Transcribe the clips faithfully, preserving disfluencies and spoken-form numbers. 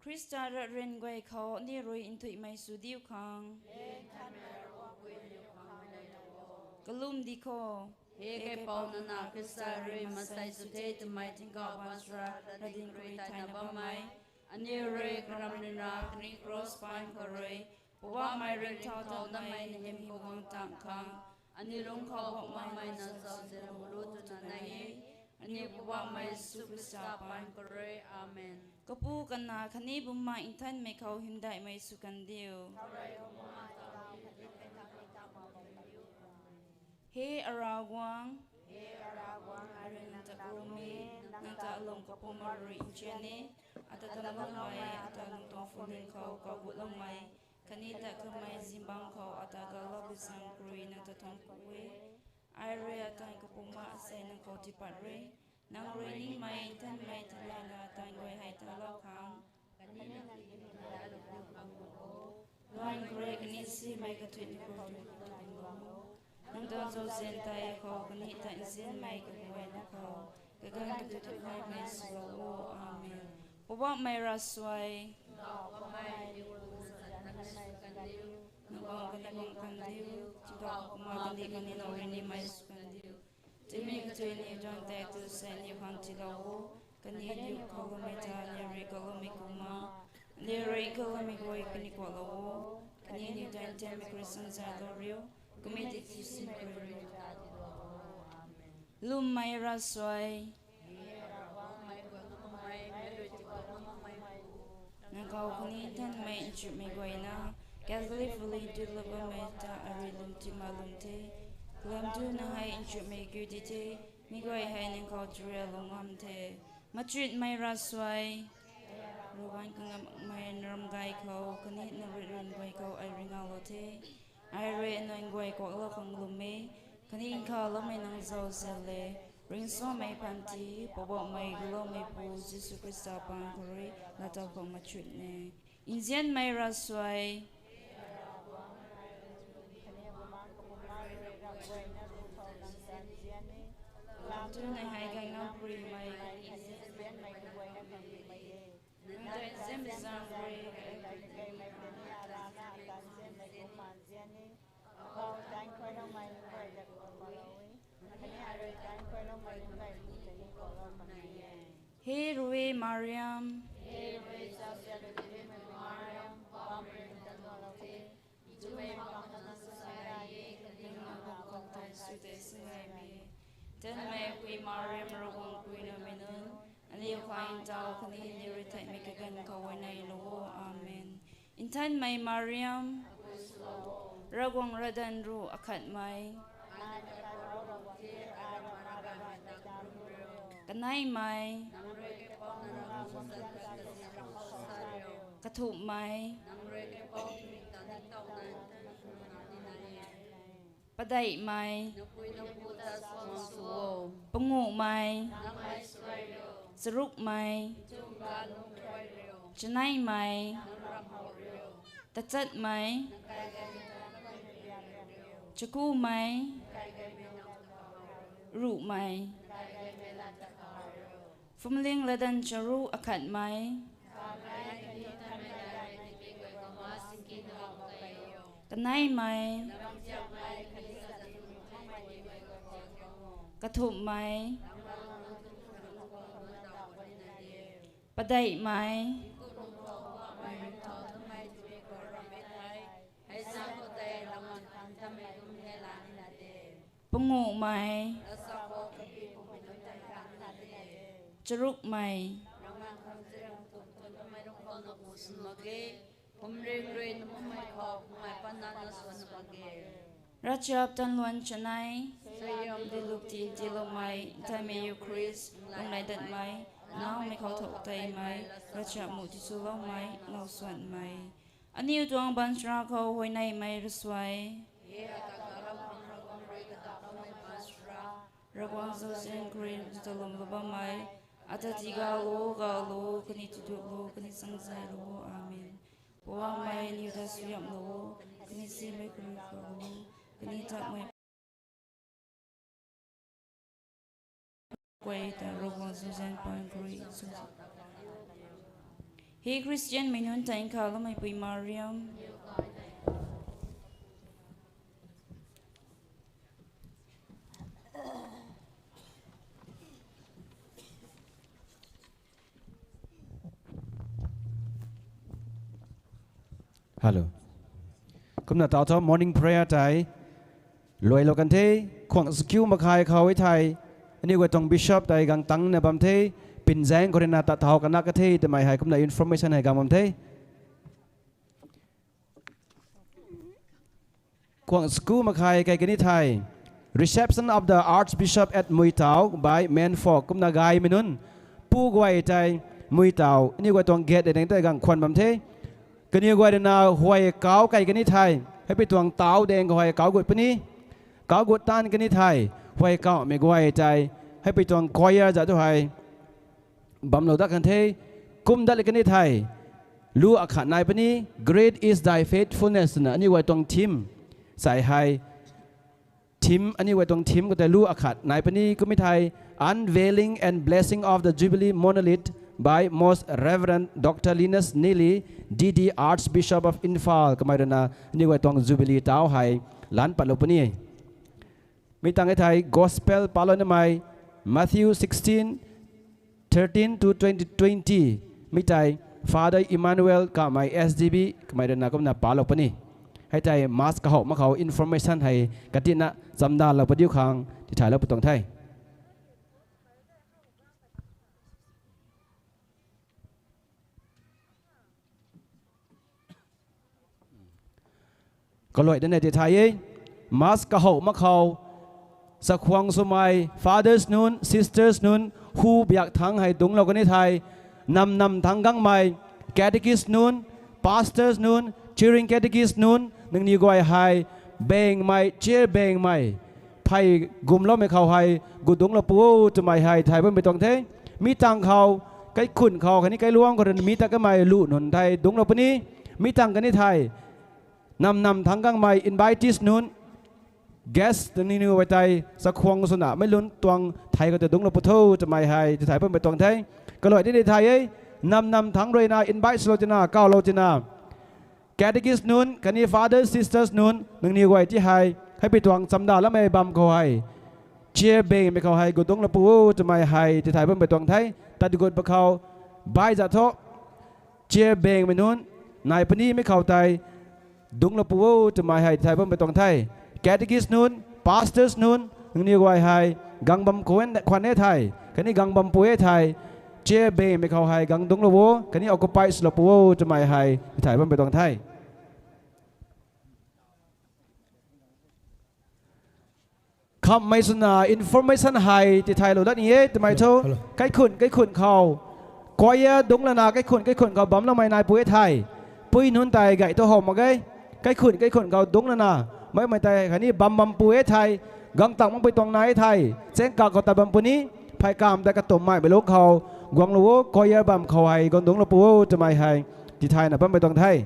Khrista rat ryan guay khou aniw rui nthuihmei sw diu khang. Kalum di kho. He kaipouc nana Khrista rui mansei sw the twmei tingkauh baanchara latdyng kariu thayna bammei, aniw rui karam ryanra khatni cross paan khou rui Poubauhmei ringcthau datmei nahym khou guang tang khang, aniw lungc khou Poubauhmei nang zauzian lu twna nai e. Aniw Poubauhmei Jisu Khrista paan khou rui. Amen. Kapu, Kanac khatni Bumaengh Nthanmei khou hymdaihmei sw kan diu. He Ravguangc, nang ta lwm kapwm rui nzian e, ata ta lwmmei, ata lung tuang phuning khou kaguloumei, khatni ta kamei zingbangc khou ata galou bizang kariu nang ta thuanc ku e. Ai rui ata kapwm asei nang khou tiipat re. Nang rui ningmei nthanmei tiilayna ata guay hei talou khang, luan kariu khatni simei kathuicna kariu nang tuang zauzian tei khou khatni ta nzianmei kaguayna khou kaganv kathuicna mei swlou o. Amen. Poubauhmei ravsuai, nang guang kaniw guang kan diu, tingkauh kumna kandih khatni now rui nimei sw kan diu. Tingmei kathuic aniw tuang tak tu sa aniw khang tiilou o, khatni aniw khou loumei ta aniw rui kaloumei kumna, aniw rui kaloumei guay kaniw kuaklou o, khatni aniw tuang nthanmei Khristian zaylou riu, kumna tiki simei kariu lwmmei ravsuai, nang khou khatni nthanmei nchumhmei guayna, Catholic rui duiloumei ta arui lwm tima lwm the. Kalam thu nang hei nchumhmei kiu di the, mi guay hei nang khou turialou ngam the. Machutmei ravsuai, Ravguangc kangamei naram gay khou khatni nang rui run guay khou ai rui ngalou the. Ai rui nang guay kuaklou khang lwm e, khatni nkhavloumei nang zauzian le, ringcsuangmei panty, Poubauhmei guloumeipu Jisu Khrista paan khou rui laatow khang machut e. Nzianmei ravsuai, lam tu nang hei gayna purimei, nzianmei kaguayna khang rimei e. Nang ta nzianmei zaeng rui, He Ruimei Mariam, nthanmei pui Mariam Ravguangc puina mi nunc, aniw khang ntaw khatni aniw rui theihmei kaganv khou huayneylou o. Amen. Nthanmei Mariam, Ravguangc ravdanv ruh akhatmei, kaneimei, kathumhmei, padeihmei, panguhmei, charukmei, chaneimei, tachatmei, chakumei, ruhmei, phuamling latdanv charuk akhatmei, kaneimei, kathumhmei, padeihmei, panguhmei, charukmei, ravchap tanluan chanei, diluk ti tiiloumei Nthanmei Khrista, lunghlaic datmei, naumei khou thow teimei, ravchap muh tiisuloumei, now suanmei, aniw tuang baanchara khou huayneymei ravsuai, Ravguangc zauzian kariu ta lwmlou bammei, ata tigaylou, gaylou, khatni tiduaklou, khatni changzaylou. Amen. Poubauhmei aniw ta suaihiamlou, khatni simei kariu khou, khatni takmei Kuay ta Ravguangc zuzaeng paan kuri. He Christian mei nunc ta nkhavloumei pui Mariam. Hello. Kumna tau tho morning prayer tei luailou kan the, khwang sakiu makhai khou e thei, aniu guay tuang bishop tei gang tangna bam the, pinzaeng khou rui na tat thau kana ka the twmei hei kumna information hei gang bam the. Khwang sakiu makhai kai kani thei, reception of the Archbishop at Muitao by men folk kumna gaymei nunc, pu guay tei Muitao aniu guay tuang gate deng tei gang khwan bam the. Kaniw guay rui na huay kau kai kani thei, hei pi tuang tau deng khou huay kau gut puni, kau gut tan kani thei, huay kaumei guay tei, hei pi tuang choir zat tu hei bamlou dat kan the. Kum dat kani thei, lu akhat nai puni, Great is thy faithfulness twna aniu guay tuang theme sai hei, theme, aniu guay tuang theme khou tei lu akhat nai puni, kum e thei, Unveiling and Blessing of the Jubilee Monolith by Most Reverend Doctor Linus Neely, D D Archbishop of Imphal, kamei rui na aniu guay tuang Jubilee tau hei lan patlou puni. Mi tang e thei Gospel palou namei, Matthew sixteen, thirteen to twenty, twenty. Mi tei Father Emmanuel kamei S D B kamei rui na kumna palou puni. Hei tei Mass kahou mak khou information hei katina chamdalou padiu khang tithaylou pu tuang the. Kaluai dane tithai e, Mass kahou mak khou, chakhwang swmei fathers nunc, sisters nunc, hu biak thangc hei dungclou kani thei, nam nam thangc gangmei catechist nunc, pastors nunc, cheering catechist nunc, nangniw guay hei bengmei, chair bengmei phey gumloumei khou hei gu dungclou pu o twmei hei thay bammei tuang the. Mi tang khou, kaikhun khou khatni kailuang khou rui mi ta kamei lu nunc thei dungclou puni. Mi tang kani thei, nam nam thangc gangmei invitees nunc, guest nangniw guay tei chakhwang swna mei lun tuang thei khou tei dungclou pu tho twmei hei tithai bammei tuang the. Kaluai dane tithai e, nam nam thangc rui na invite swlou tina, kawlou tina, catechist nunc khatni fathers, sisters nunc, nangniw guay ti hei, hei pi tuang chamdaloumei bam khou hei, chair bengmei khou hei gu dungclou pu o twmei hei tithai bammei tuang the. Tat gut ba khou, bai zat tho, chair bengmei nunc nai puni, mi khou tei dungclou pu o twmei hei tithai bammei tuang the. Catechist nunc, pastors nunc, nangniw guay hei gang bam khwan e thei khatni gang bam pu e thei, chair bengmei khou hei gang dungclou o khatni occupy swlou pu o twmei hei tithai bammei tuang the. Khamhmei swna information hei tithaylou dat ni e twmei tho. Kaikhun kaikhun khou, choir dungc lana kaikhun kaikhun khou bamloumei nai pu e thei, pui nunc tei gay tu how mak ge. Kaikhun kaikhun khou dungc lana, meimei tei khatni bam bam pu e thei, gang tang makpui tuang nai e thei, chaeng kak khou tat bam puni, phey kamv tei katumhmei mei lungc khou guanglou o, choir bam khou hei gang dungclou pu o twmei hei tithayna bammei tuang the.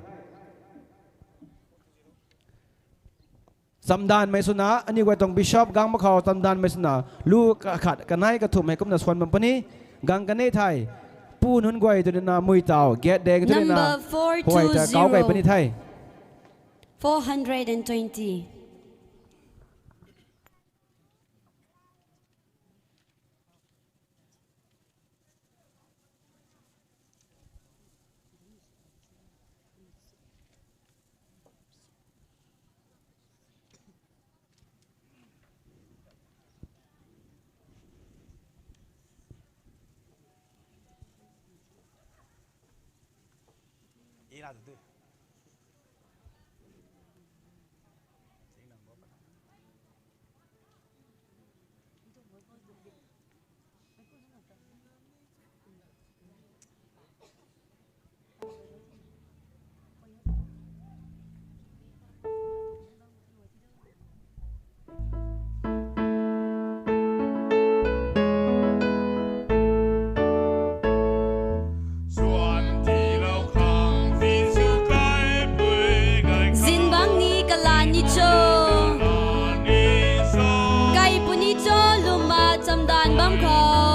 Chamdanvmei swna, aniw guay tuang bishop gang mak khou chamdanvmei swna, lu kakhat kanei kathumh hei kumna swan bam puni, gang kani thei, pu nunc guay tu rui na mui taw, gate deng tu rui na, huay ta kau kei puni the. Number four two zero. Four hundred and twenty. Zingbangc ni kalan ni cho, kai puni cho lwmna chamdanv bam khou.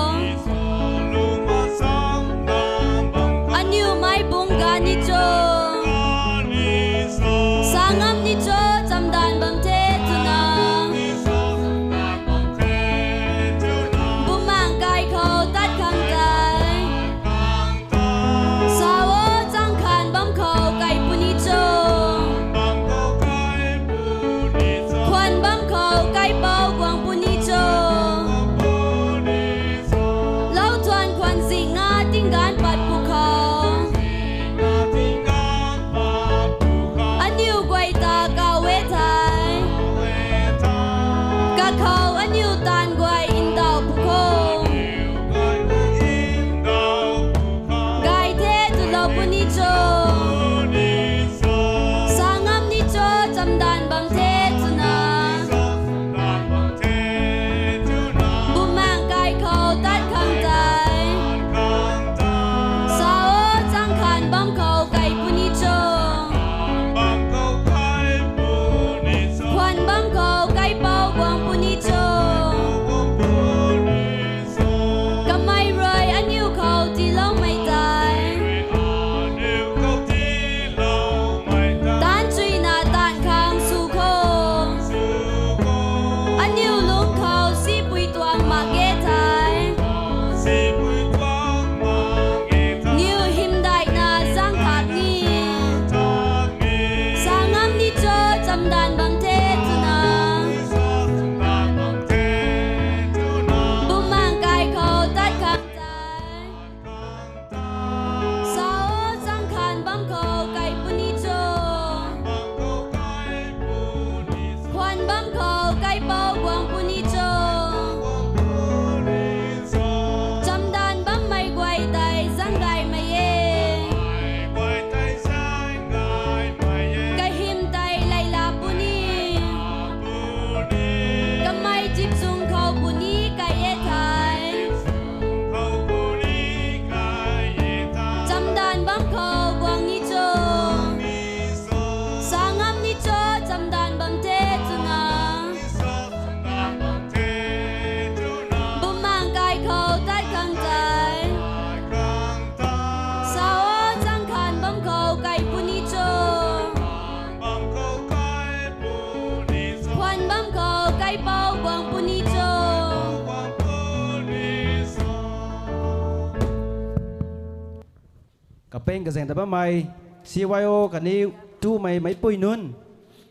Kapeng kazaeng ta bammei, C Y O khatni tumei meicpui nunc.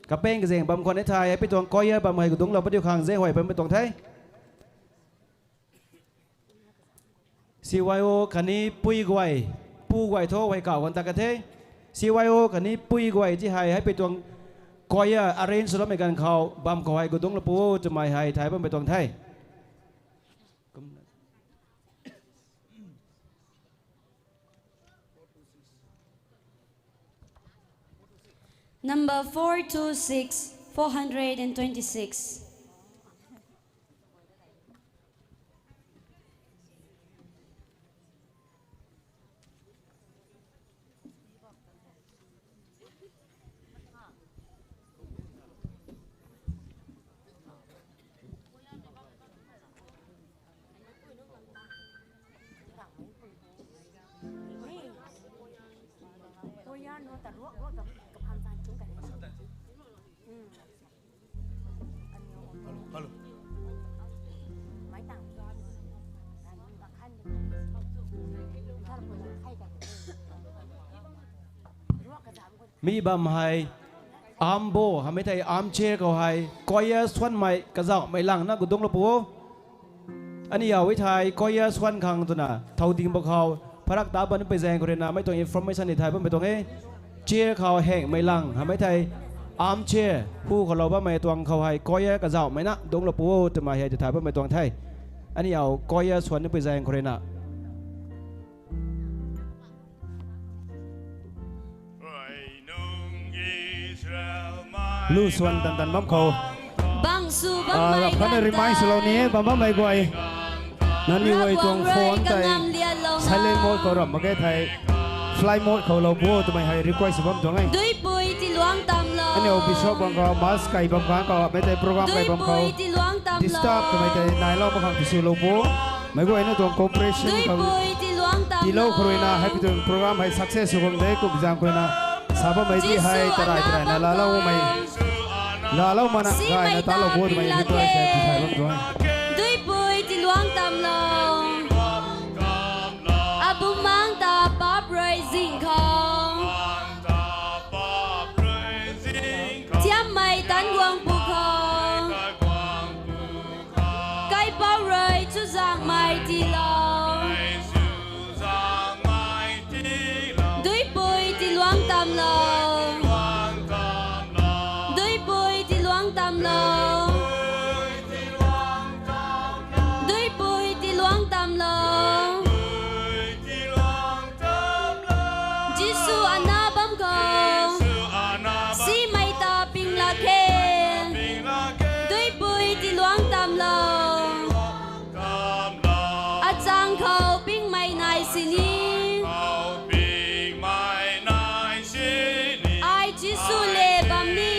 Kapeng kazaeng bam khwan e thei, hei pui tuang choir bam hei kadungclou padiu khang zaenghuay bammei tuang the. C Y O khatni pui guay, pu guay thu hei kauh khwan ta ka the. C Y O khatni pui guay ti hei, hei pui tuang choir arrange swloumei ganv khou, bam khou hei kadungclou pu o twmei hei thay bammei tuang the. Number four two six, four hundred and twenty-six. Mi bam hei, armbo hamei thei armchair khou hei, choir swanmei kazauhmei lang na kadungclou pu o. Aniu e thei choir swan khang twna thow ding bam khou, pharak ta bam pui zaeng khou ruina mei tuang information ni thay bammei tuang e. Chair khou hengmei lang hamei thei, armchair hu khou lou bammei tuang khou hei choir kazauhmei na dungclou pu o twmei hei thay bammei tuang the. Aniu choir swan ni pui zaeng khou ruina lu swan tan tan bam khou, bang sw bam, rap khatna remind swlou ni e, bam bammei guay. Nangniw guay tuang phone tei silent mode khou ram mak ge thei, flight mode khou lou pu o twmei hei request bam tuang e. Duipui tiluang tamlou. Aniu bishop bam khou, mass kai bam khang khou, mei tei program kai bam khou, disturb twmei tei nailou mak khang tiswlou pu o. Meic guayna tuang cooperation khou tiilou khou ruina hei pui tuang program hei success sw bam de kum zaeng khou ruina sa bammei di hei tarai taraina laaloumei, laalou mana gayna talou pu o twmei request hei tithai bam tuang. Duipui tiluang tamlou. Abumaengh ta paap rui zing khou, thiammei tan guang pwkhou, kaipouc rui chuzaenghmei tiilou. Duipui tiluang tamlou. Duipui tiluang tamlou. Duipui tiluang tamlou. Jisu ana bam khou, simei ta ping lak khe. Duipui tiluang tamlou. Achang khou pingmei nai sini, ai Jisu le bam ni.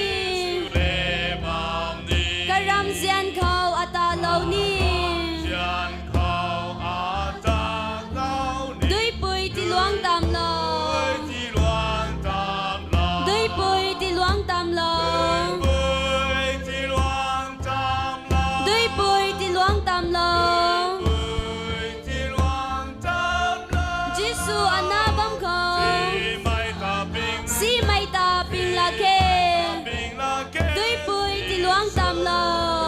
Karamzian khou atalou ni. Duipui tiluang tamlou. Duipui tiluang tamlou. Duipui tiluang tamlou. Jisu ana bam khou, simei ta ping lak khe. Duipui tiluang tamlou.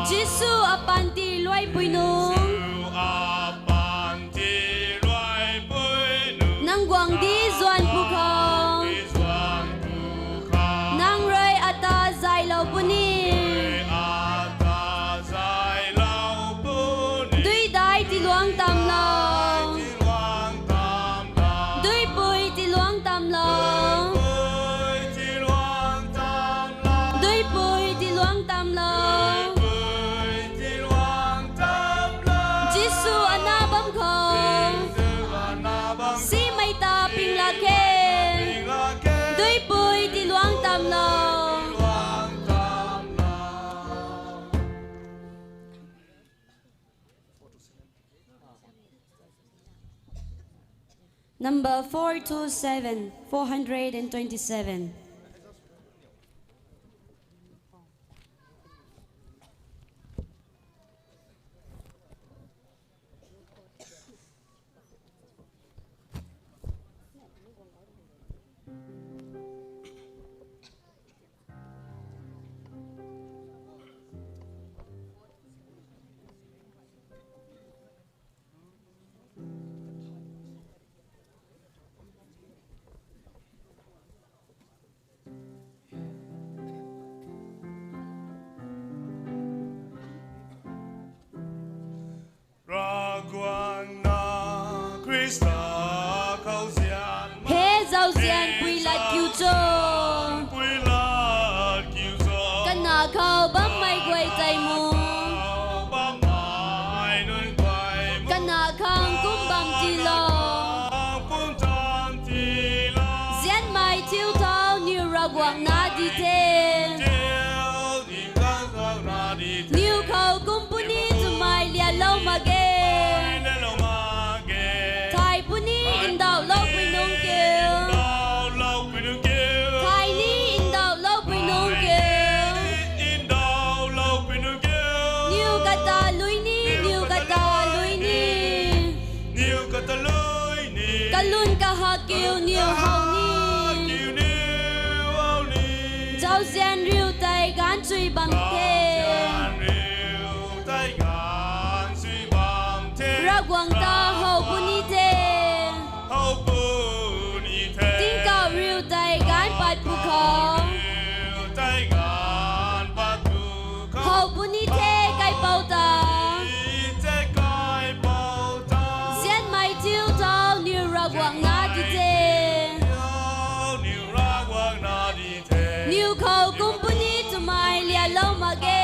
Jisu apanty luaipui nung, nang guangcdic zuan pwkhou, nang rui ata zaylou puni. Duidai tiluang tamlou. Duipui tiluang tamlou. Duipui tiluang tamlou. Jisu ana bam khou, simei ta ping lak khe. Duipui tiluang tamlou. Number four two seven, four hundred and twenty-seven. Kum puni twmei lialou mak ge. Thay puni ndauhloupui nunc kiu. Thay ni ndauhloupui nunc kiu. Niw kata lui ni, niw kata lui ni. Kalun kahak kiu niw how ni. Zauzian riu tei gaanv chui bam the. Ravguangc ta how puni the. Tingkauh riu tei gaanv pat pwkhou how puni the kaipouc ta. Nzianmei thiu thau niw Ravguangc na di the. Niw khou kum puni twmei lialou mak ge.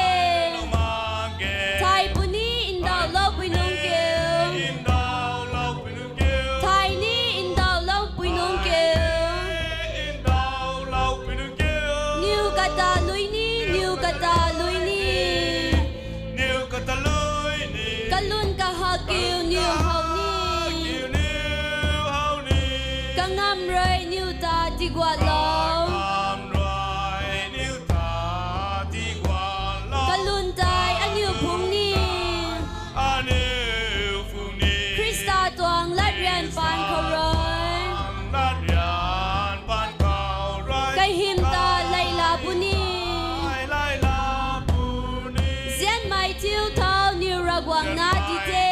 Thay puni ndauhloupui nunc kiu. Thay ni ndauhloupui nunc kiu. Niw kata lui ni, niw kata lui ni. Kalun kahak kiu niw how ni. Kangam rui niw ta tigualou. Kalun tei aniu phungc ni. Khrista tuang latryan paan khou rui kahym ta leila puni. Nzianmei thiu thau niw Ravguangc na di the.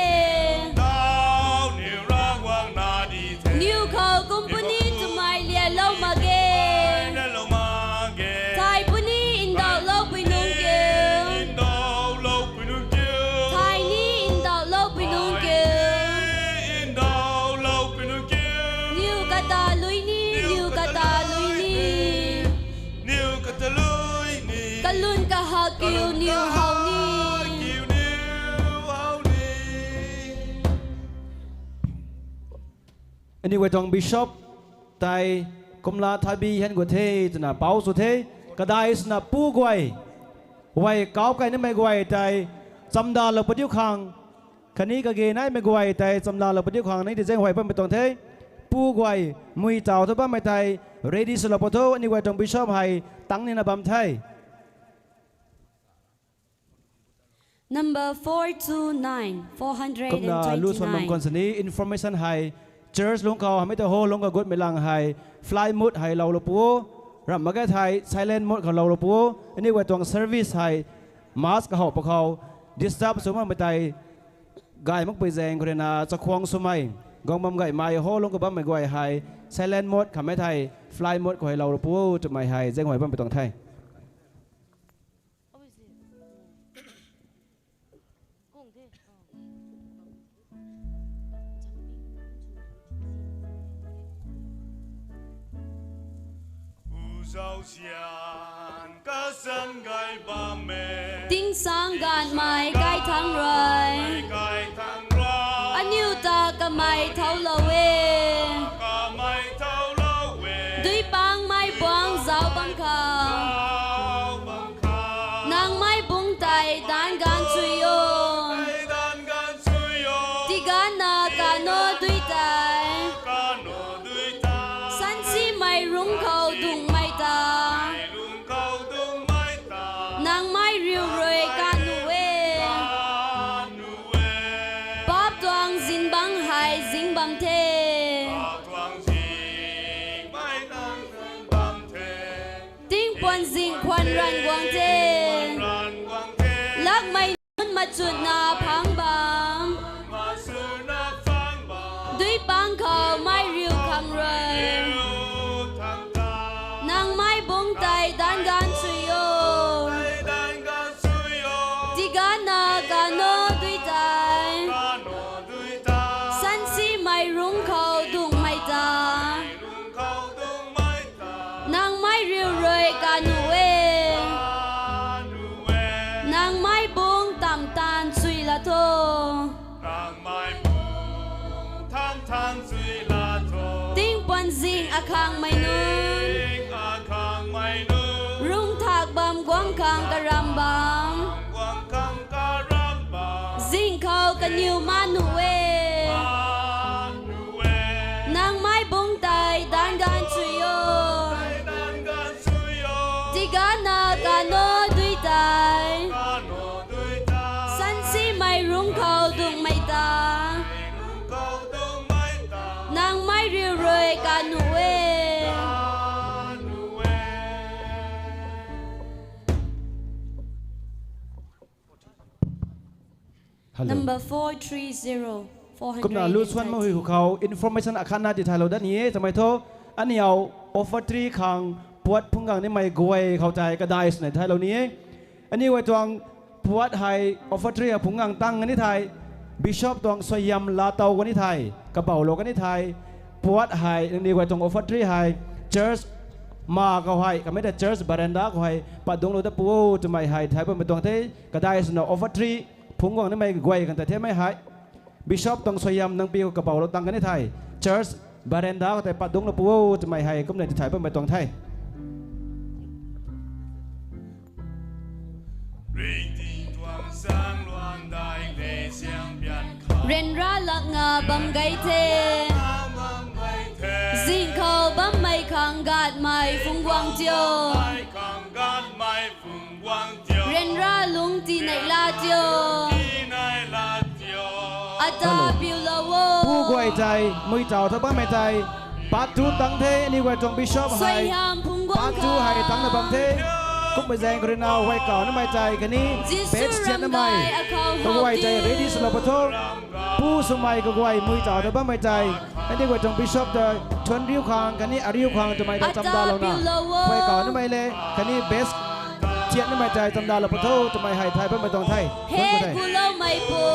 Niw khou kum puni twmei lialou mak ge. Thay puni ndauhloupui nunc kiu. Thay ni ndauhloupui nunc kiu. Niw kata lui ni, niw kata lui ni. Kalun kahak kiu niw how ni. Aniu guay tuang bishop tei kumla thabi han gu the twna pou sw the. Kadai swna pu guay, guay kauc kai nimei guay tei chamdalou padiu khang, khatni kage naimei guay tei chamdalou padiu khang ni ti zaenghuay bammei tuang the. Pu guay mui taw thu bammei tei ready swlou pu tho, aniu guay tuang bishop hei tang nina bam the. Number four two nine, four hundred and twenty-nine. Kumna lu swan bam khwan sini information hei church lungc khou hamei ta hall lungc kagut mei lang hei flight mode hei loulou pu o. Ramh mak ge thei silent mode khou loulou pu o. Aniu guay tuang service hei mass kahow pakhou disturb sw makmei tei gay makpui zaeng khou ruina chakhwang swmei, guang bam gaymei hall lungc kabammei guay hei silent mode khamei thei flight mode khou hei loulou pu o twmei hei zaenghuay bammei tuang the. Tingsaeng gaanvmei kaithangc rui aniu ta kamei thoulou e. Duipangmei buangc zauc bam khang nang mei bungc tei danv gaanv chui o. Tiganvna kanu dui tei sansimei rungc khou dungcmei ta nang mei riu rui kanu e. Paap tuang zingbangc hei zing bam the. Tingpuan zing khwan ranv guang the. Lakmei nunc machutna phangc bam, duipangc khou mei riu khang rui nang mei bungc tei danv gaanv chui o. Tiganvna kanu dui tei sansimei rungc khou dungcmei ta nang mei riu rui kanu e. Nang mei bungc tamv taanv chui la tho. Tingpuan zing akhangmei nunc rungc thak bam, guang khang karam bam, kaniw ma nuh e. Nang mei bungc tei danc ganv sw o. Tigana kano dui tei, sansimei rungc khou dungmei ta, nang mei riu rui kanu e. Hello. Number four three zero, four hundred eighty-eight. Kumna lu suan ma hui hu khou information akhatna di thaylou dat ni e, twmei thu, aniw offertory khang puat phungc gang nimei guay khou tei kadai swna thaylou ni e. Aniw guay tuang puat hei offertory hei phungc gang tang kani thei, bishop tuang suaihiam laatow kani thei, kaboulou kani thei, puat hei, nangniw guay tuang offertory hei, church ma khou hei, kamei ta church veranda khou hei pat dungclou dat pu o twmei hei thay bammei tuang the. Kadai swna offertory phungc guang nimei guay khang ta themei hei, bishop tuang suaihiam nang pi khou kaboulou tang kani thei, church veranda khou tei pat dungclou pu o twmei hei kumna di thay bammei tuang the. Ryanra lakna bam gay the, zing khou bammei khang gatmei phungc guang tio. Ryanra lungc tinei la tio. Ata piulou o. Pu guay tei mui taw tha bammei tei pat tu tang the, aniw guay tuang bishop hei pat tu hei tangna bam the. Kummei zaeng khou rui na huay kau nimei tei khatni best chat namei kaguay tei ready swlou patho. Pu swmei kaguay mui taw tha bammei tei, aniw guay tuang bishop ta thuanriu khang khatni ariu khang twmei ta chamdalouna, huay kau nimei le khatni best chat nimei tei chamdalou patho twmei hei thay bammei tuang the. He guloumeipu,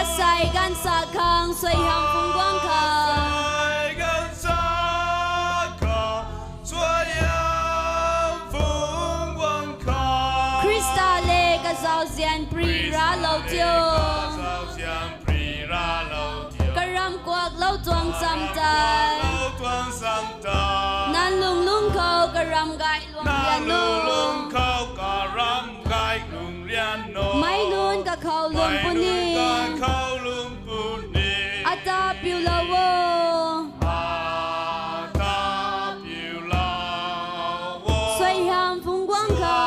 asei ganv sa khang suaihiam phungc guang kha. Khrista le kazauzian pri raclou tio. Karam kuaklou tuang cham tei, nang lungc lungc khou karam gay lungc rian o. Meic nunc kakhou lwm puni, ata piulou o. Suaihiam phungc guang kha.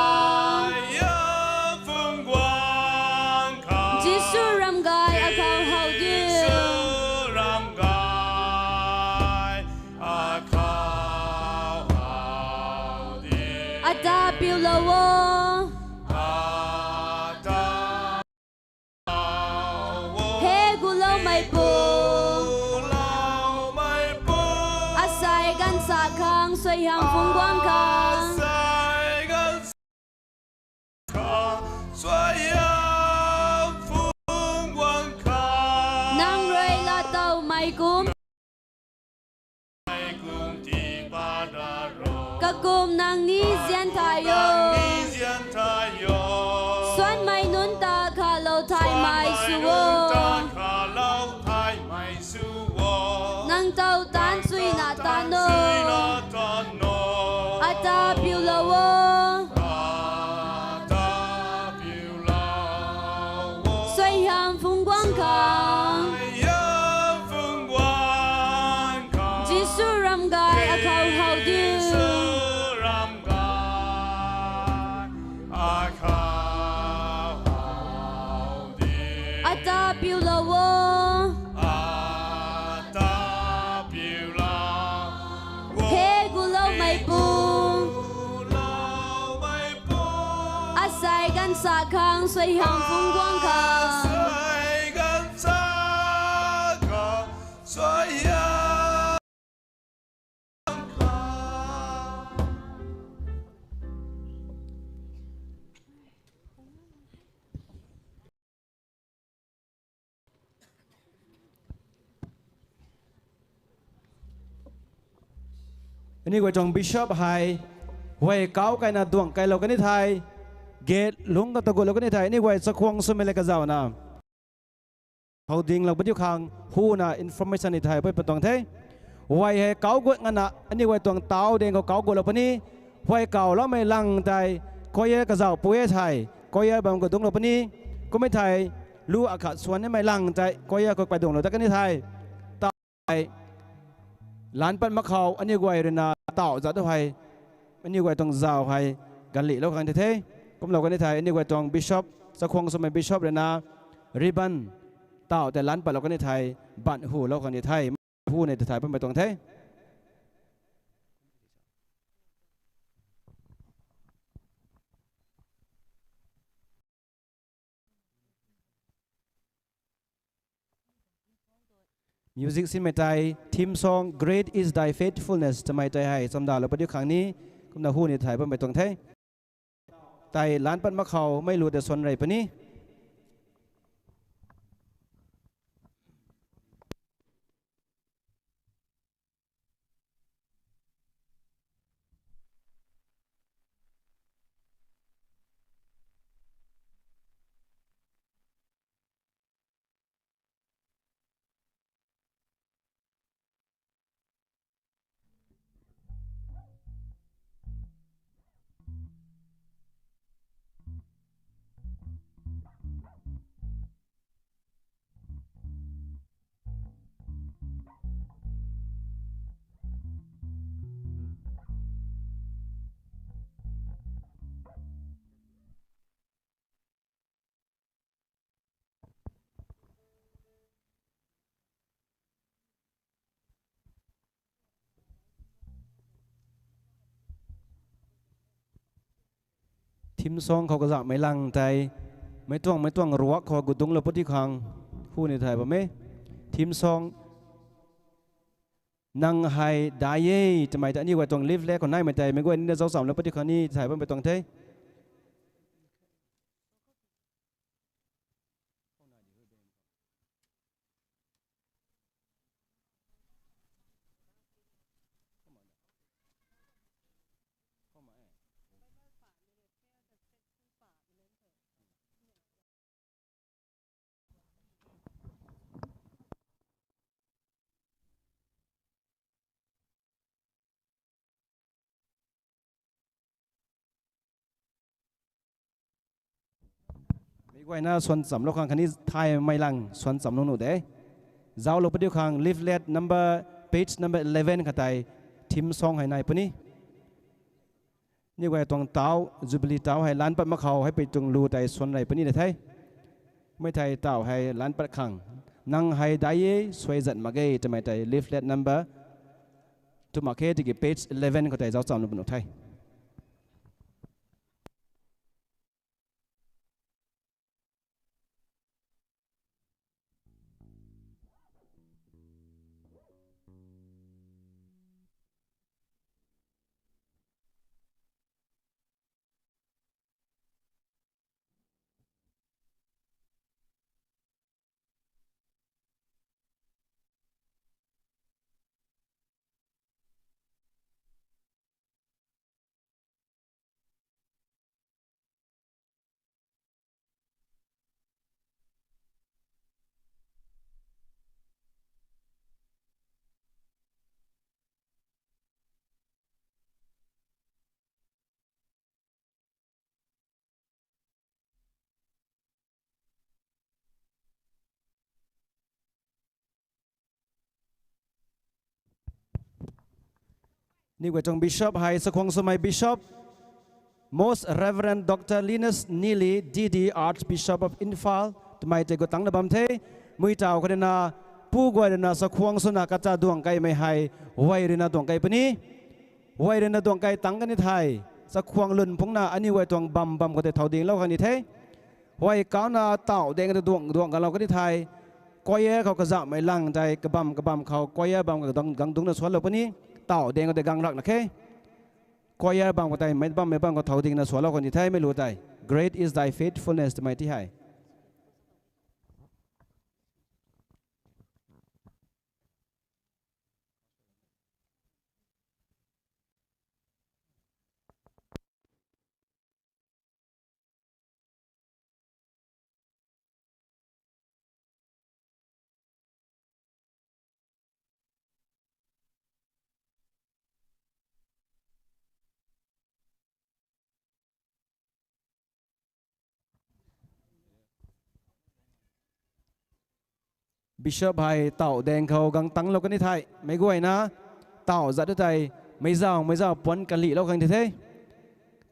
Jisu ram gay akhou how diu. Ata piulou o. He guloumeipu, asei ganv sa khang suaihiam phungc guang kha. Nang rui laatowmei kum, kakum nang ni nzian thay o. Suanmei nunc ta khalou thaymei sw o. Nang tow taanc suina taanc o. Ata piulou o. Suaihiam phungc guang kha. Jisu ram gay akhou how diu. Ata piulou o. He guloumeipu, asei ganv sa khang suaihiam phungc guang kha. Aniw guay tuang bishop hei, huay kau kaina duang kailou kani thei, gate lungc kata gutlou kani thei, aniw guay chakhwang swmei le kazauna, how dinglou padiu khang huna information ni thay pui patuang the. Huay hei kau gut ngana, aniw guay tuang tau ding khou kau gutlou puni, huay kauloumei lang tei, choir kazauh pui e thei, choir bam khou dungclou puni, Kummei thei, lu akhat swan nimei lang tei, koya khou paidungclou ta kani thei. Tau hei, lan pat mak khou, aniu guay ruina, tau zat tu hei, aniu guay tuang zau hei, ganlilou khang the the. Kumlou kani thei, aniu guay tuang bishop, chakhwang swmei bishop ruina, ribbon, tau tei lan patlou kani thei, ban hulou khang the the. Hu nei ta thay bammei tuang the. Music sinmei tei, theme song, Great is thy faithfulness, twmei tei hei chamdalou padiu khang ni, kumna hu ni thay bammei tuang the. Tei lan pat mak khou mei lu tei swan rey puni. Theme song khou kazauhmei lang tei, meic tuang meic tuang ruak khou gutdungclou padiu khang, hu ni thay bam e. Theme song, Nang hei dai e, twmei tei aniu guay tuang leaflet khou naimei tei, meic guay nina zauchamlou padiu khang ni thay bammei tuang the. Meic guayna swan chamlou khang khatni thaymei lang swan chamlou nuh de. Zauclou padiu khang leaflet number, page number eleven khat tei theme song hei nai puni. Aniu guay tuang tau, Jubilee tau hei lan pat mak khou hei pei tuang lu tei swan rey puni de the. Mei thei tau hei lan pat khang, Nang hei dai e, suai zat mak ge, twmei tei leaflet number, tu mak khe tiki page eleven khou tei zauchamlou pw nuh the. Aniu guay tuang Bishop hei chakhwang swmei Bishop, Most Reverend Doctor Linus Neely, D D, Archbishop of Imphal, twmei tei gu tangcna bam the. Mui tau khatni na, pu guay ruina chakhwang swna kata duang kaimei hei, huay ruina duang kai puni. Huay ruina duang kai tangc kani thei, chakhwang lwn phungcna aniu guay tuang bam bam khou tei thow dinglou khang ni the. Huay kauna tau deng ta duang duang ganglou kani thei, choir khou kazauhmei lang tei kabam kabam khou choir bam khou gang, gang dungcna suanlou puni, tau deng khou tei gang rakna khe. Choir bam khou tei meic bam meic bam khou thow dingna suanlou khang ni the mei lu tei. Great is thy faithfulness twmei ti hei. Bishop hei tauh daeng khou gang tangclou kan the thei, meic guayna tauh zat tei, meic zauh, meic zauh puanc kalihlou khang the the.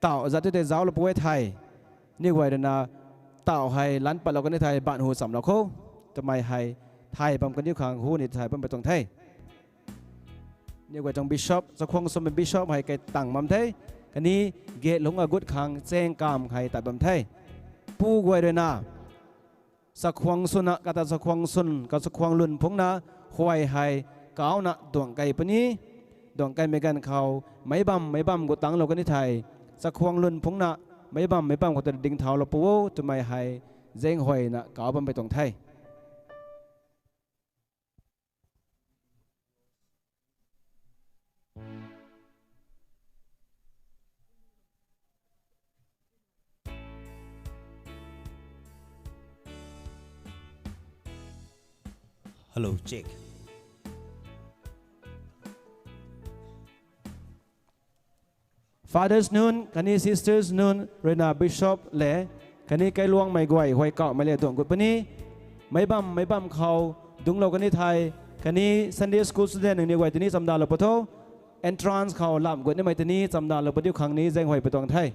Tauh zat tei zauclou pu e thei, aniw guay ruina tauh hei lan patlou kan the thei, baanc hu chamlou kho, twmei hei thay bam kaniw khang hu ni thay bam pui tuang the. Aniw guay tuang bishop, chakhwang swmei bishop hei kai tang bam the, khatni gate lungc agut khang chaeng kamv hei tat bam the. Pu guay ruina chakhwang swna, kata chakhwang swn, ka chakhwang lwn phungna, huay hei kauna duang kei puni, duang keimei ganv khou, meic bam, meic bam gu tangclou kan the thei, chakhwang lwn phungna, meic bam, meic bam khou ta ding thaulou pu o, twmei hei zaenghuayna kau bam pui tuang the. Hello, check. Fathers nunc, khatni sisters nunc, ruina bishop le, khatni kailuangmei guay, huay kauhmei le duang gut puni, meic bam, meic bam khou dungclou kan the thei, khatni Sunday school student nangniw guay tini chamdalou pu tho, entrance khou lam gut nimei tini chamdalou pu diu khang ni zaenghuay pui tuang the.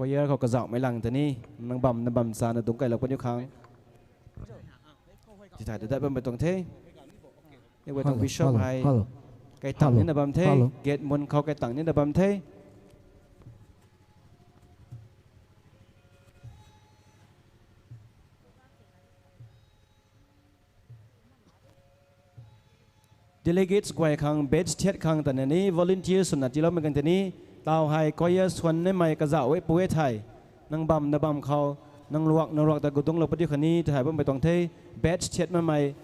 Choir khou kazauhmei lang tini, nang bam, nang bam sana dungc keylou puni khang, tithay ta dat bam pui tuang the. Aniw guay tuang bishop hei kai tang nina bam the, gate mun khou kai tang nina bam the. Delegates guay khang badge thiat khang ta ni, volunteers swna tiiloumei khang tini, tau hei choir swan nimei kazauh e pu e thei, nang bam, nang bam khou, nang ruak, nang ruak ta gu dungclou pu diu khang ni tithay bam pui tuang the. Badge thiat makmei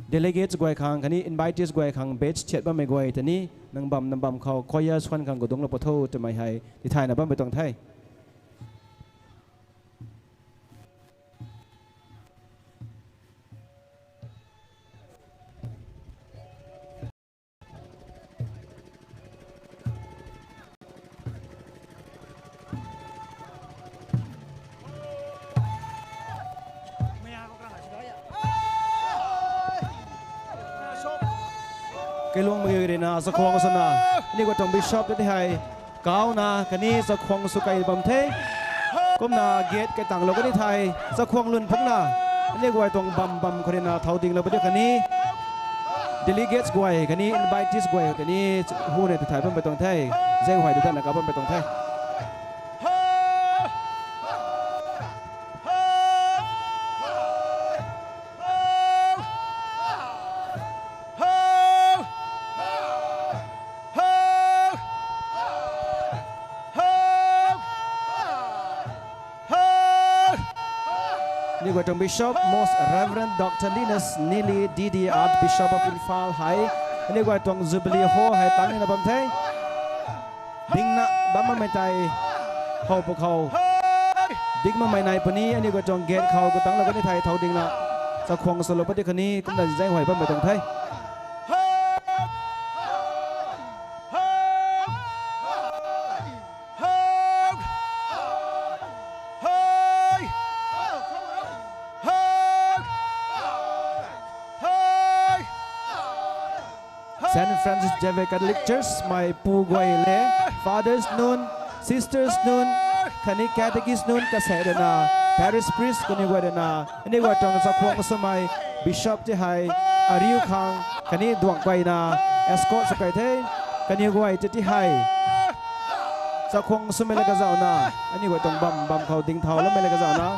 delegates guay khang, khatni invitees guay khang badge thiat bammei guay tini, nang bam, nang bam khou choir swan khang gu dungclou pu tho, twmei hei tithayna bam pui tuang the. Kailuangmei ruina chakhwang swna, aniw guay tuang bishop tei hei kauna khatni chakhwang sw kei bam the. Kumna gate kai tanglou kan the thei, chakhwang lwn phungna, aniw guay tuang bam bam khou ruina thau dinglou pu diu khang ni, delegates guay khatni invitees guay tini, hu ni tithay bam pui tuang the. Zaenghuay ta datna kau bam pui tuang the. Aniw guay tuang Bishop, Most Reverend Doctor Linus Nili, D D, Archbishop of Imphal hei, aniw guay tuang Jubilee Hall hei tang nina bam the. Dingna bam makmei tei how pwkhou, ding makmei nai puni, aniw guay tuang gate khou gu tanglou kan the thei thau dingna chakhwang swlou pu diu khang ni kumna zaenghuay bam pui tuang the. Saint Francis Xavier Catholic Church mei pu guay le, fathers nunc, sisters nunc, khatni catechist nunc kasei ruina, parish priest kaniw guay ruina, aniw guay tuang chakhwang swmei bishop tei hei ariu khang khatni duang guayna escort sw kei the. Kaniw guay tei hei chakhwang swmei le kazauhna, aniw guay tuang bam bam khou ding thauloumei le kazauhna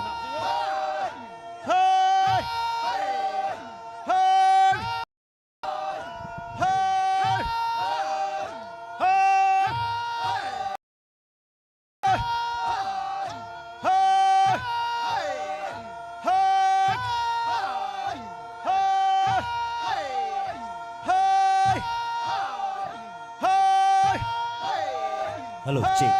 Hello, check.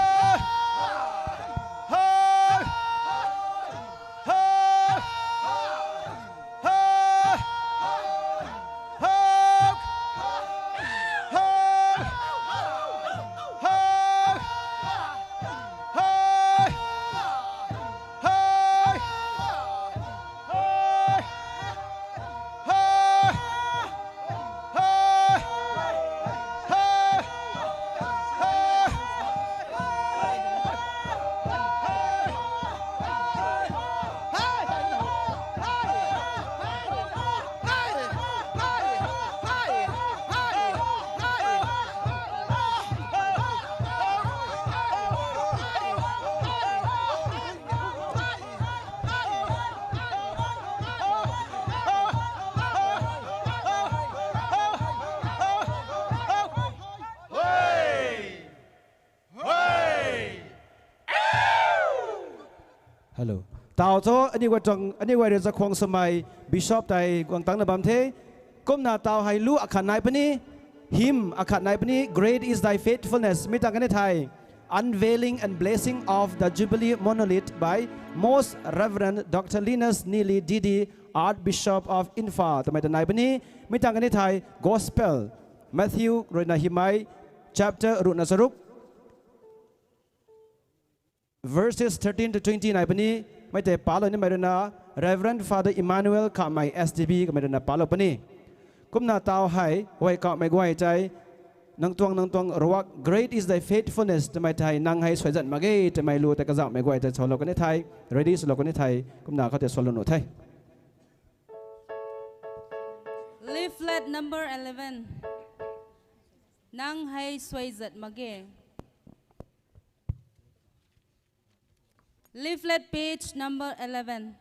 Hello. Tau tho, aniu guay tuang, aniu guay rui zakhwang swmei Bishop tei guang tangcna bam the. Kumna tau hei lu akhat nai puni, hymn akhat nai puni, Great is thy faithfulness. Mi tang kani thei, Unveiling and Blessing of the Jubilee Monolith by Most Reverend Doctor Linus Neely D D, Archbishop of Imphal. Twmei ta nai puni, mi tang kani thei, Gospel, Matthew ruina hymei, chapter ruhna charuk, verses thirteen to twenty nai puni, mei tei palou nimei ruina, Reverend Father Emmanuel Kamei S D B kamei ruina palou puni. Kumna tau hei, huay kamei guay tei, nang tuang, nang tuang ruak, Great is thy faithfulness, twmei thei, nang hei suaizat mak ge, twmei lu tei kazauhmei guay tei salou kani thei, ready swlou kani thei, kumna khou tei salou nuh the. Leaflet number eleven. Nang hei suaizat mak ge. Leaflet page number eleven.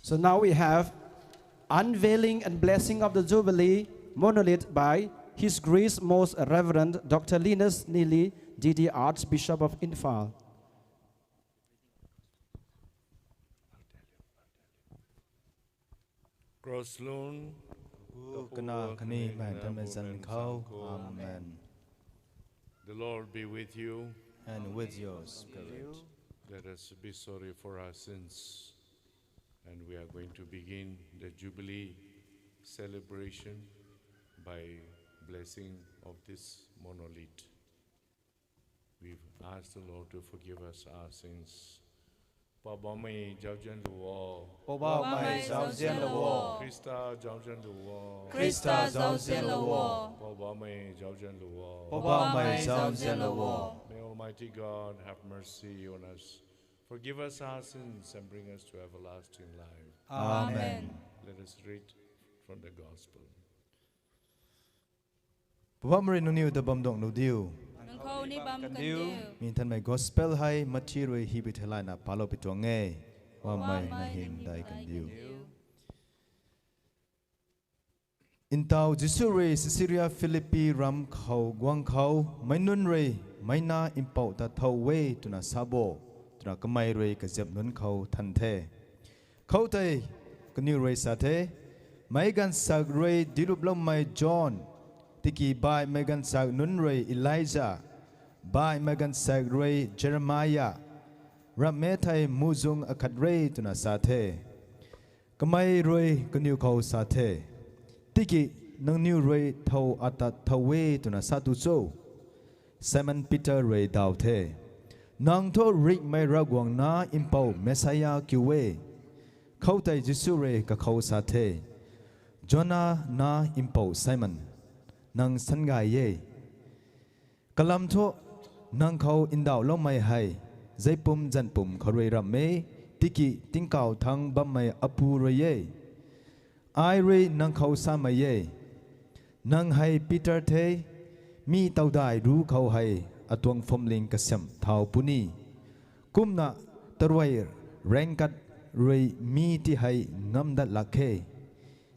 So now we have Unveiling and Blessing of the Jubilee Monolith by His Grace Most Reverend Doctor Linus Neely, D D, Archbishop of Imphal. Cross lun, kana kani man tame zan khou. Amen. The Lord be with you. And with your spirit. Let us be sorry for our sins. And we are going to begin the Jubilee celebration by blessing of this monolith. We ask the Lord to forgive us our sins. Poubauhmei zauzian lou o. Poubauhmei zauzian lou o. Khrista zauzian lou o. Khrista zauzian lou o. Poubauhmei zauzian lou o. Poubauhmei zauzian lou o. May Almighty God have mercy on us, forgive us our sins, and bring us to everlasting life. Amen. Let us read from the Gospel. Poubauhmei rui nangniw ta bam duang lou diu. Khou ni bam kandiu. Mi thanmei gospel hei Mathi rui hibei theilayna palou pi tuang e. Wamei na hymdaih kandiu. Ntauh Jisu rui Caesarea Philippi ram khou guang khou, meic nunc rui, meic na mpouh ta thow e twna sa bo, twna kamei rui kaziap nunc khou than the. Khoutei kaniw rui sa the, meic gaanvsaekc rui dilup loumei John, tiki baihmei gaanvsaekc nunc rui Elija, baihmei gaanvsaekc rui Jeremia, ramh e thei muhzwng akhat re twna sa the. Kamei rui kaniw khou sa the, tiki nangniw rui thow ata thow e twna sa tu cho? Simon Peter rui daw the, nang thu ringhmei Ravguangc na mpouh Messiah kiu e. Khoutei Jisu rui kakhou sa the, Jona na mpouh Simon, nang sangay e. Kalam thu, nang khou ndauhloumei hei, zeipum zanpum khou rui ramh e, tiki tingkauh thangc bammei Apu rui e. Ai rui nang khou samei e, nang hei Peter the, mi towdaih ruc khou hei atuang phuamling kasiamh thau puni. Kumna taruai raengkat rui mi ti hei ngam dat lak khe.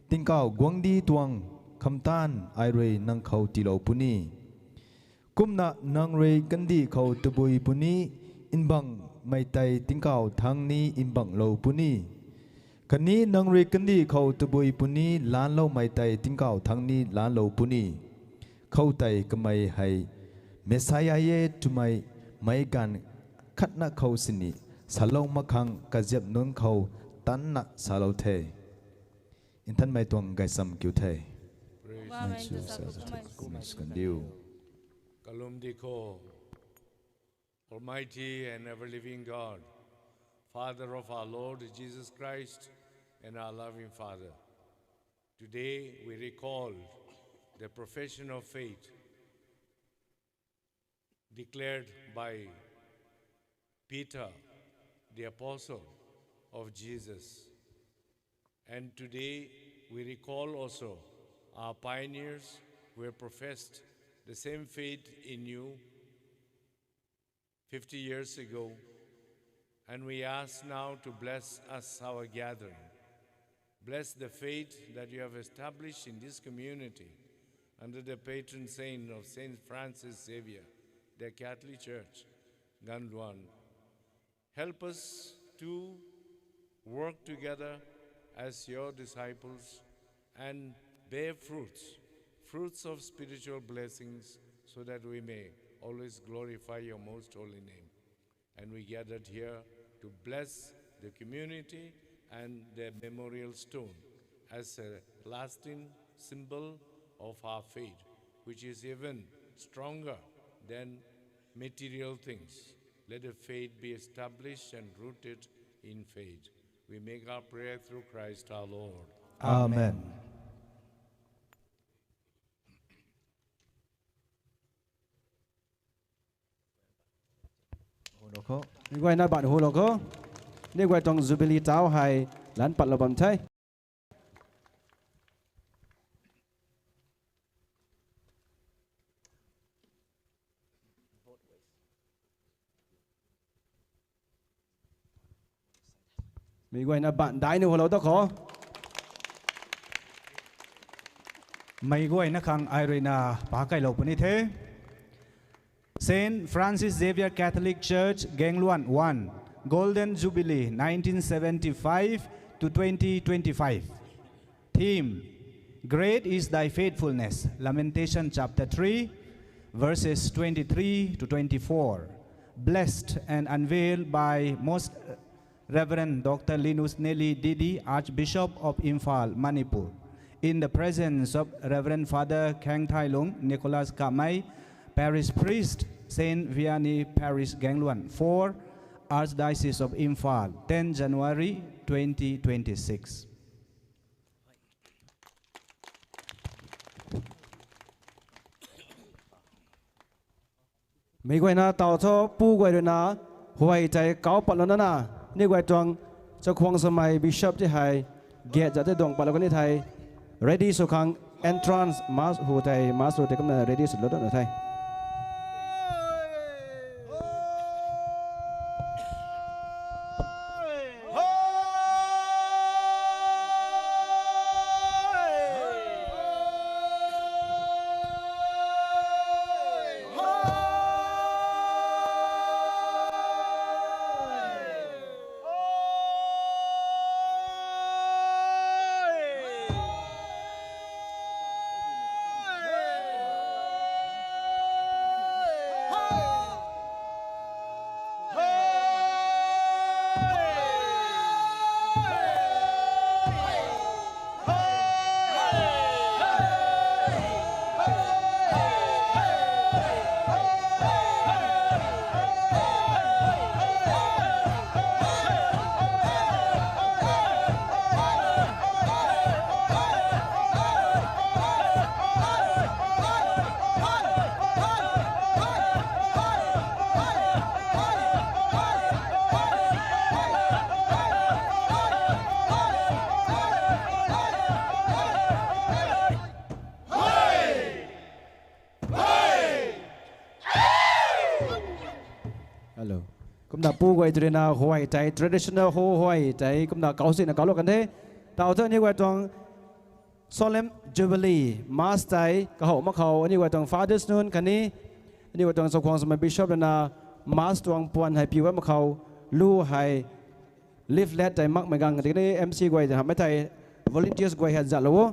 Tingkauh guangcdic tuang khamtaanv ai rui nang khou tiilou puni. Kumna nang rui kandih khou tabui puni, mbangmei tei tingkauh thangc ni mbanglou puni. Khatni nang rui kandih khou tabui puni laanloumei tei tingkauh thangc ni laanlou puni. Khoutei kamei hei Messiah e twmei meic gaanv khatna khou sini salou mak khang kaziap nunc khou tanna salou the. Nthanmei tuang gaysam kiu the. Praise Amen. Kum kandiu. Kalum di kho, Almighty and ever-living God, Father of our Lord Jesus Christ and our loving Father. Today we recall the profession of faith declared by Peter, the apostle of Jesus. And today we recall also our pioneers who have professed the same faith in you fifty years ago, and we ask now to bless us, our gathering. Bless the faith that you have established in this community under the patron saint of Saint Francis Xavier, the Catholic Church, Ganluan. Help us to work together as your disciples and bear fruits, fruits of spiritual blessings, so that we may always glorify your most holy name. And we gathered here to bless the community and the memorial stone as a lasting symbol of our faith, which is even stronger than material things. Let the faith be established and rooted in faith. We make our prayer through Christ our Lord. Amen. Mei guayna ban hu lou kho. Ni guay tuang Jubilee tau hei lan patlou bam the. Mei guayna ban dai ni hu lou ta kho. Mei guayna khang ai ruina pa kailou puni the. Saint Francis Xavier Catholic Church, Gangluan one, Golden Jubilee, nineteen seventy-five to twenty twenty-five. Theme: Great is thy faithfulness. Lamentation chapter three, verses twenty-three to twenty-four. Blessed and unveiled by Most Reverend Doctor Linus Nelly Didi, Archbishop of Imphal, Manipur, in the presence of Reverend Father Kheng Thailung Nicholas Kamei, Parish Priest, Saint Vianney Parish, Gangluan four, Archdiocese of Imphal, ten January twenty twenty-six. Mei guayna tau tho, pu guay ruina huay tei kau patlouna na, ni guay tuang chakhwang swmei bishop ti hei gate zat tei duang patlou kani thei, ready sw khang entrance mass hu tei, mass hu tei kumna ready swlou dana the. Hello. Kumna pu guay tu rina huay tei traditional ho huay tei kumna kau sina kau lou kan the. Tau thu aniw guay tuang solemn jubilee mass tei kahow mak khou aniw guay tuang fathers nunc khatni aniw guay tuang chakhwang swmei bishop rana mass tuang puan hei piu e mak khou lu hei leaflet tei makmei gang tei khatni M C guay hamhmei thei volunteers guay hei zatlou o.